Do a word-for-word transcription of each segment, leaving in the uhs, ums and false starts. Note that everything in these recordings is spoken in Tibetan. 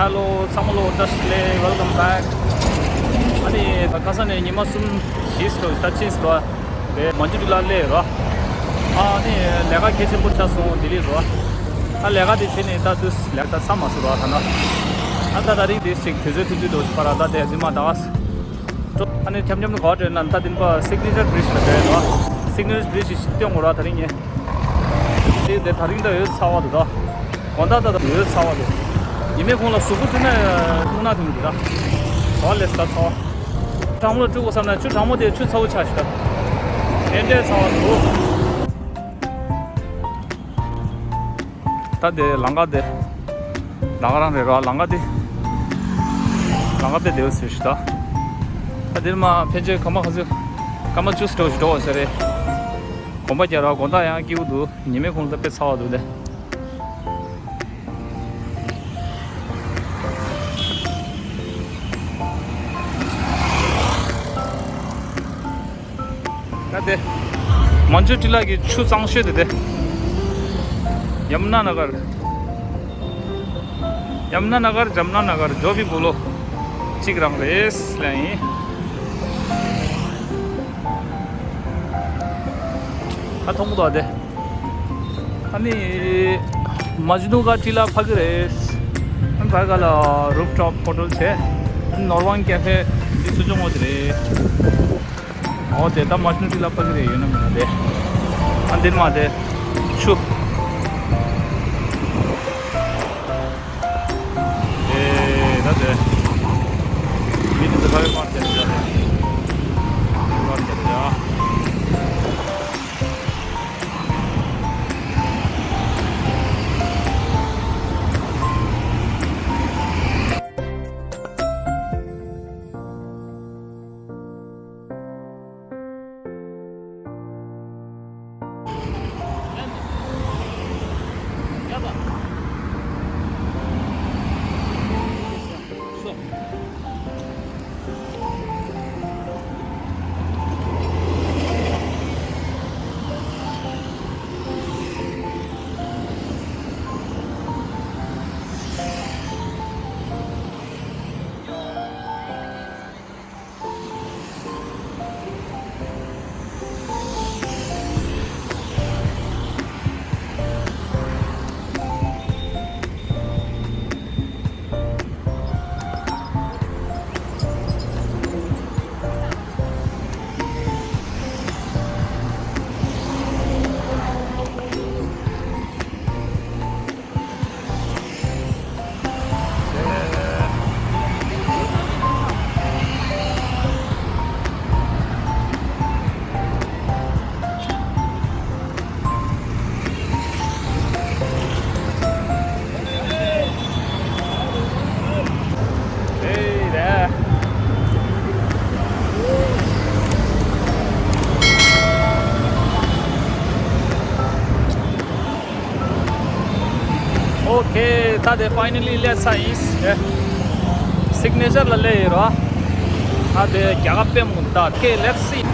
Hello ཚང་མ་ལོ་བཀྲ་ཤིས་བདེ་ལེགས། Welcome back. ཨ་ནི་ཁ་སང་ནས་ཉི་མ་གསུམ་བཞི་ཙམ་ད་ཕྱིན་སོང་། དེ་མན་ཇུ་ཊི་ལ་སླེབས་རོ། ཨ་ནི་ལས་ཀ་གལ་ཆེན་པོ་ཆགས་སོང་ལྡི་ལི་རོ། ད་ལས་ཀ་དེ་བྱས་ནས་ད་དུས་ལས་ཀ་ད་ཚར་མ་སོང་རོ་ད་ན། ཨ་ད་ད་རིང་དེ་ཅིག་དུས་ཚོད་ཐུང་ཐུང་འགྲོ་ཞིག་པ་ར། ད་དེ་རྫུན་མ་ད་ཨ་ནི་འཆམ་འཆམ་གོ་དྲན་ན་ད་དེ་པ་Signature Bridge ལ་བསྡད་རོ། Signature Bridge ཞིག་སྟོན་དགོས་ར་ད་རིང་ངས། དེ་དེ་ད་རིང་ད་འོད་ཚ་བ་འདུག་ད། དགོང་དག་ད་ད་འོད་ཚ་བ་འདུག་ཉི་མའི་ཁོང་ལ་གཟུགས་པོ་བཀྲུས་ན་རྔུལ་ནག་ཐོན་གྱི་འདུག་ད། ག་ལས་ད་ཚ་བ། གྲང་མོ་ལ་བཀྲུ་དགོས་བསམ་ན་ཆུ་གྲང་མོ་དེ་ཆུ་ཚ་བོ་ཆགས་ཤིག་ད། དེ་འདྲའི་ཚ་བ་འདུག་ད་དེ་ལམ་ཁ་དེ། ལམ་ཁ་རང་རེད་རོ་ལམ་ཁ་དེ། ལམ་ཁ་དཔེ་བདེ་བོ་ཟེར་ཤིག་ད། ད་དེར་མ་ཕན་ཆད་གོམ་པ་ག་ཚོད། སྐར་མ་བཅུ་ཙམ་འགྲོ་ཞིག་འགྲོ་བ་ཟེར་རེད། གོམ་པ་རྒྱག་ར་དགོང་དག་ཡང་སྐྱིད་པོ་འདུག་ཉི་མའི་ཁོང་ལ་དཔེ་ཚ་བ་འདུག་ལེ། ད་དེ། མན་ཇུ་ཊི་ལ་གི་ཆུ་གཙང་ཤོས་དེ་དེ། ཡམ་ན་ན་གར། ཡམ་ན་ན་གར་ཇམ་ན་ན་གར་ཇོ་བི་བུ་ལོ། གཅིག་རང་རེད་ལ་ཡིན། ད་མཐོང་གི་འདུག་དེ། ཨ་ནི། མཇ་ནུ་ག་ཊི་ལ་ཕ་གི་རེད། ཨ་ནི་ཕ་ག་ལ་rooftop hotel བྱས། ཨ་ནི་ནོར་ཝང་ཀེ་ཧྥེ་འདི་ཚོ་ཅུང་ངོ་དེ་རེད། ཨོ་དེ་ད་མཇ་ནུ་ཊི་ལ་ཕ་གི་རེད་ཡོད་ན་མིན་ན་དེ། ཨ་འདིར་མ་དེ། ཆུ། དེ་ད་དེ། མི་དེ་ཚོ་ཕ་གི་མར་དེ་འདྲ་རེད། མར་དེ་འདྲ། Okay, ད་དེ་finally སླེབས་ཚར་ཡིན། Signature ལ་སླེབས་ཡོད་རེད། ད་དེ་རྒྱ་གར་དཔེ་མང་པོ་འདུག་ད། Okay, let's see.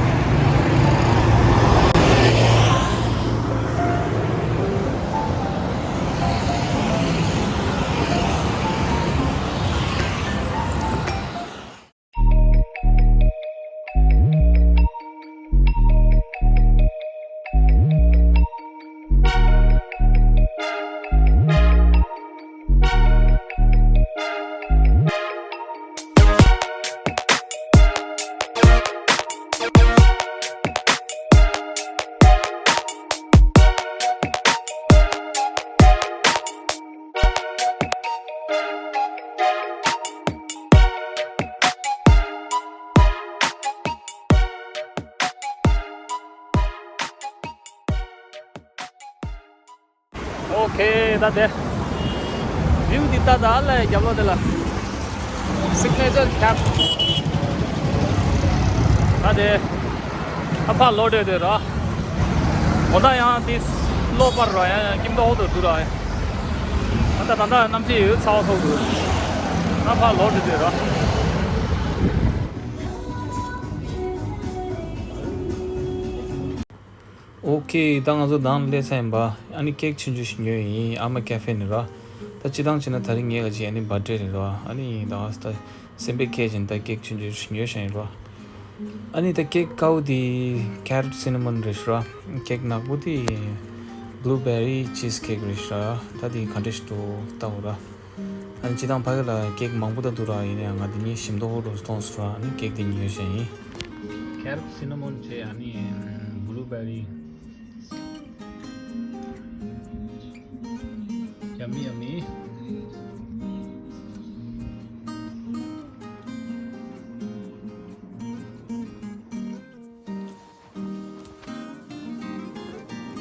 Okay, ད་དེ། View འདི་ལྟ་ད་ལ་རྒྱབ་ལོགས་དེ་ལ། Signature Cap ད་དེ། ཨ་ཕ་ལོ་འདྲེ་དེ་ར། འོ་ད་ཡང་དེ་ལོ་པར་ར་ཡང་ཡང་ཀིམ་ཏོག་ཏུ་འདུག་ར། ཨ་ད་ད་ད་གནམ་གཤིས་ཡོད་ཚ་བ་ཚོགས་འདུག་ཨ་ཕ་ལོ་འདྲེ་དེ་ར། Okay, ད་ང་ཚོ་མདང་སླེབས་ཚར་ཡིན་པ། ཨ་ནི་ཀེག་ཆུང་ཆུང་ཞིག་ཉོས་ཡིན། ཨ་མ་ཀེ་ཧྥེ་ནས་ར། ད་ ད་སྤྱིར་བཏང་བྱས་ན་དེ་རིང་ངའི་ག་ཅིག་ཨ་ནི་བར་ཌེ་རེད་ར། ཨ་ནི་ད་ད་སེམས་པའི་ཁེ་བཞིན་ད་ཀེག་ཆུང་ཆུང་ཉོས་བཞག་ཡིན་ར། ཨ་ནི་ད་ཀེག་དཀར་པོ་དེ་ཁེ་རོཊ་སི་ན་མོན་རེད་ར། ཀེག་ནག་པོ་དེ་བྷུ་ལུ་བེ་རི་ཆིས་ཀེག་རེད་ར། ད་དེ་ག་འདྲ་ཞིག་འདུག་ལྟ་འོ་ར། ཨ་ནི་སྤྱིར་བཏང་ཕ་གི་ལ་ཀེག་མང་པོ་ད་འདུག་ར། ཡིན་ནའང་ང་དེ་གཉིས་ཞིམ་མདོག་པོ་རུ་མཐོང་སོང་ར། ཨ་ནི་ཀེག་དེ་ཉོས་བཞག་ཡིན། ཁེ་རོཊ་སི་ན་མོན་བྱས། ཨ་ནི་བྷུ་ལུ་བེ་རི། Yummy, yummy.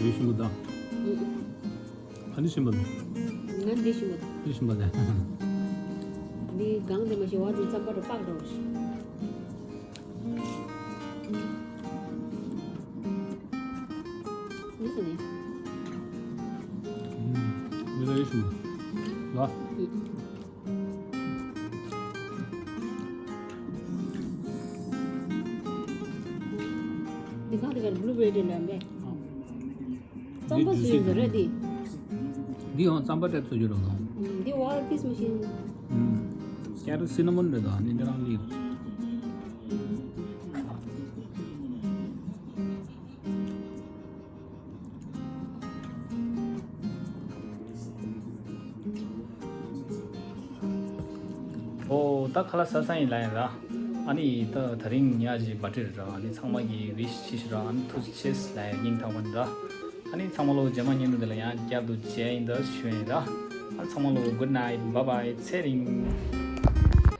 ཡོད་ཤིང་པོ་དང་། ཨ་ནི་ཤིང་པོ་དང་། ང་འདི་ཤིང་པོ་དང་། འདི་ཤིང་པོ་དང་། འདི་གང་དེ་མ་ཤེས་བ། འདི་རྩམ་པ་རུ་པགས་འགྲོ་ཤིང་། འདི་སུ་ནི། འདི་ལ་ཡོད་ཤིང་པོ་ལ། འདི་གང་དེ་གར་བྷུ་ལུ་བེ་རི་ལ་མེད། རྩམ་པ་བཟོས་ཡོད་རེད་འདི། འདི་ཡང་རྩམ་པ་ཏོག་ཙམ་བཟོ་རྒྱུ་རེད་དང་། འདི་ཝལ་ཕིས་མ་ཤིན། ཀེ་རོཊ་སི་ན་མོན་རེད་དང་། འདི་འདི་རང་ལི། ཨོ་ད་ཁ་ལག་ཟ་ས་ཡིན་ལ་ཡིན་ར། ཨ་ནི་ད་དེ་རིང་ཉ་ཞིག་བར་ཌེ་རེད་ར། ཨ་ནི་ཚང་མ་གི་ཝིཤ་བྱེད་ཤིག་ར། ཨ་ནི་ཐུགས་རྗེ་ཆེ་ལ་ཡིན། སྙིང་ཐག་པ་ནས་ར། ཨ་ནི་ཚང་མ་ལོ་རྗེས་མ་ཉིན་དུ་དེ་ལ་ཡང་བསྐྱར་དུ་མཇལ་ཡིན་ད་ཞུ་ཡིན་ར། ཨ་ཚང་མ་ལོ་good night, bye bye, ཚེ་རིང་།